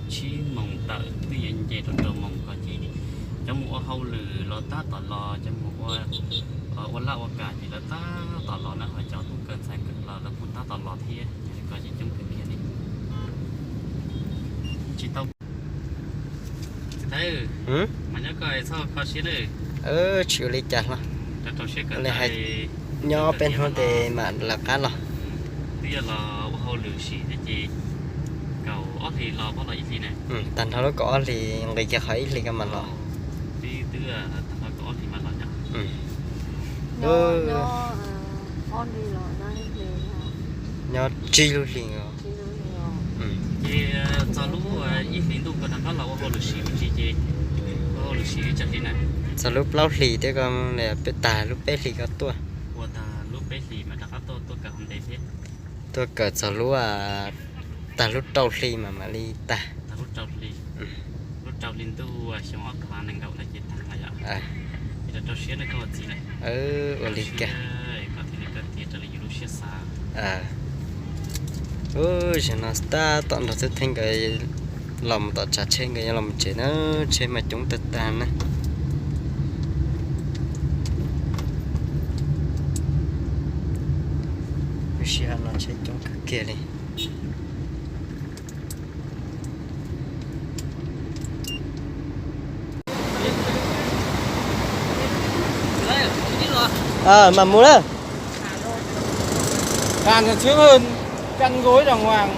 Tsib moos tawm twb yuav nce rau rau moos ko ces cov mus ua hauj lwm los tab tom los, cov mus ua, ua laj ua kam ces lawv tab tom los na, ho cov tub kawm ntxhais kawm los lawv kuj tab tom los thiab, ko ces coob kawg kiag li. Tsis tau. Txiv Thaiv, mas nyob koj txhob kho siab na. Tsis ua li cas hlo. Rau rau siab kawm li hais, nyob peb hnub ces mam lawv qab los. Twb yog los ua hauj lwm sim thiab ces kaum ob hlis los pab los ib hlis na. Tag nrho lub kaum ob hlis nqis kiag qhov ib hlis ko mas los. Twb, twb tag nrho kaum ob hlis mas los yom. Nyob tsib lub hlis os. Ces txog lub ib hlis ntuj ko rov qab los ua hauj lwm sim me ntsis ces ua hauj lwm sim li tsawg hli na? Txog lub plaub hlis thiab ko, peb tag lub peb hlis ko tuaj. Ua tag lub peb hlis mas rov qab tuaj, tuaj kawm hauv ntev thiab. Tuaj kawm txog lub, tag lub rau hli mas mam li tag. Tag lub rau hli. Lub rau hli ntuj xyoo ob phav nees nkaum no ces tag lawm yom. Ces rau rau siab na koj ua txiv na. Ua li kawg. Koj thiaj li kawm tiav raws li yus lub siab xav. Ub, zaum no tab tom nrog Txhiaj Theej nkawd los mus tom tsav tsheb, nkawd yuav los mus tsev na, tsheb mas coob tag tag na. Lub sij hawm no tsheb coob kawg kiag li. Mam mus na. Bàn còn sướng hơn, chăn gối đàng hoàng.